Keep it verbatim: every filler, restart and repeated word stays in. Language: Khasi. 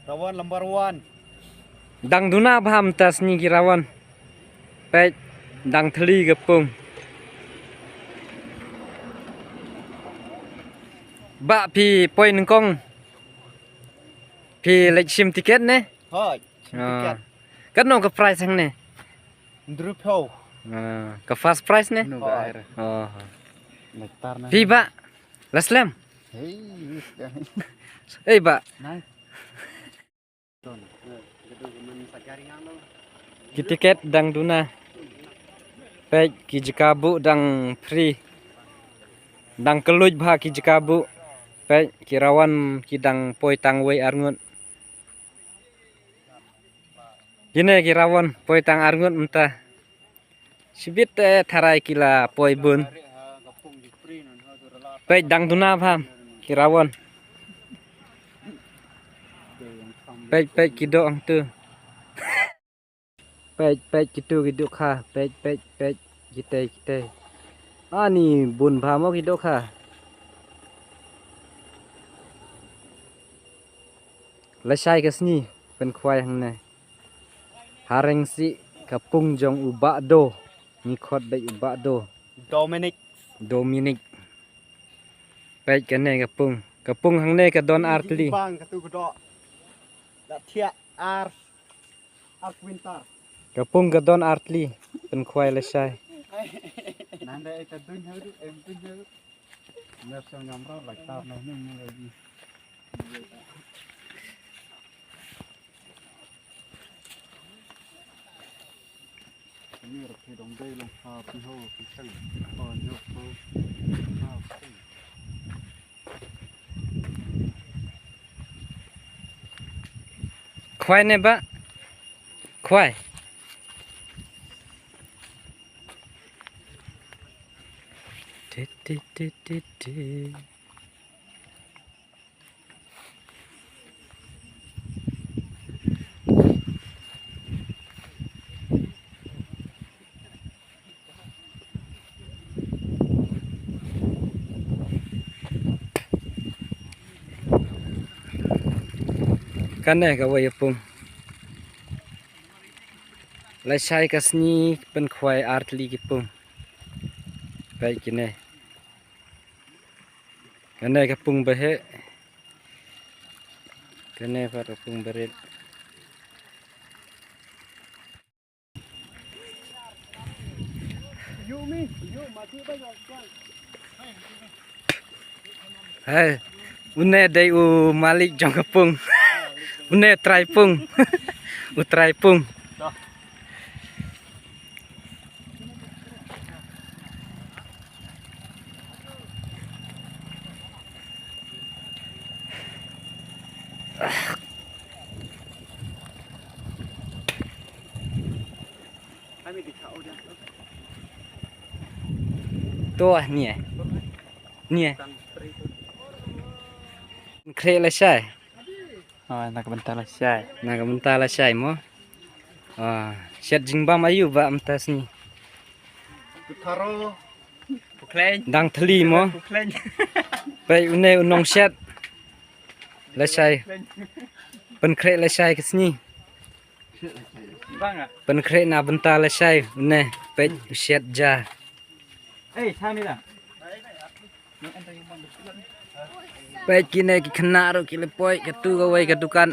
Rawan number one. Dang duna bha mynta sngi ki rawan. Peit, dang thli ka pung. Bah, phi poi nyngkong. Phi leit shim tiket ne? Hooid, shim Ah. tiket. Katno ka prize hangne? Hynriewphew. Ah, ka first prize ne? No, Hooid. ka air. Oh. Leit tar na. Phi bah, la slem? Hei, wis ka. Ei bah. Nai. Ki tiket dang duna. Peit ki jaka buh dang free. Dang kylluid bha ki jaka buh. Peit ki rawan ki dang poi tang wei arngut. Kine ki rawan poi tang arngut mynta. Shibit te tharai ki la poi bun. Peit dang duna bha ki rawan. Peit, peit ki doh hangtu. Peit, peit kitu ki dohkha. Peit, peit, peit kitei, kitei. Ani bun bha mo ki dohkha. Lashai ka sngi pynkhwai hangne. Hareng si ka pung jong u Bah Do. Ngi khot beit u Bah Do. Dominic. Dominic. Peit kane ka pung. Ka pung hangne ka don artli. Bang katu ka doh. La thiah ar, ar kwintal. Ka pung ka don artli. Pynkhwai lashai. Nang da ai ta dun hau du, em dun hau. Mer song nyam rau lai tar na nyum nyum lai di. Ni rap ki dong dei long ha pi ho pi sang. Ho nyo ho. Ha pi. Khwai ne bah? Khwai. Ti, ti, ti, ti, ti. Kane kawei ka pung. Lashai ka sngi pynkhwai artli ki pung. Peit kine. Kane ka pung baheh. Kane pat ka pung barit. Hai, une dei u malik jong ka pung. Une trai pung. U trai pung. To ah, ni eh. Ni eh. Khreh lashai. Oh, na ka bynta lashai. Na ka bynta lashai mo. Ah, shet jingbam aïu bah mynta sngi? Tharo. Pukhleng. Dang thli mo. Pukhleng. Peit une u nongshet. Lashai. Pynkhreh lashai ka sngi. Bang ah. Pynkhreh na bynta lashai une. Peit u shet ja. Ei, sami da. Peit kine ki khynnah ruh ki la poi katu kawei ka dukan.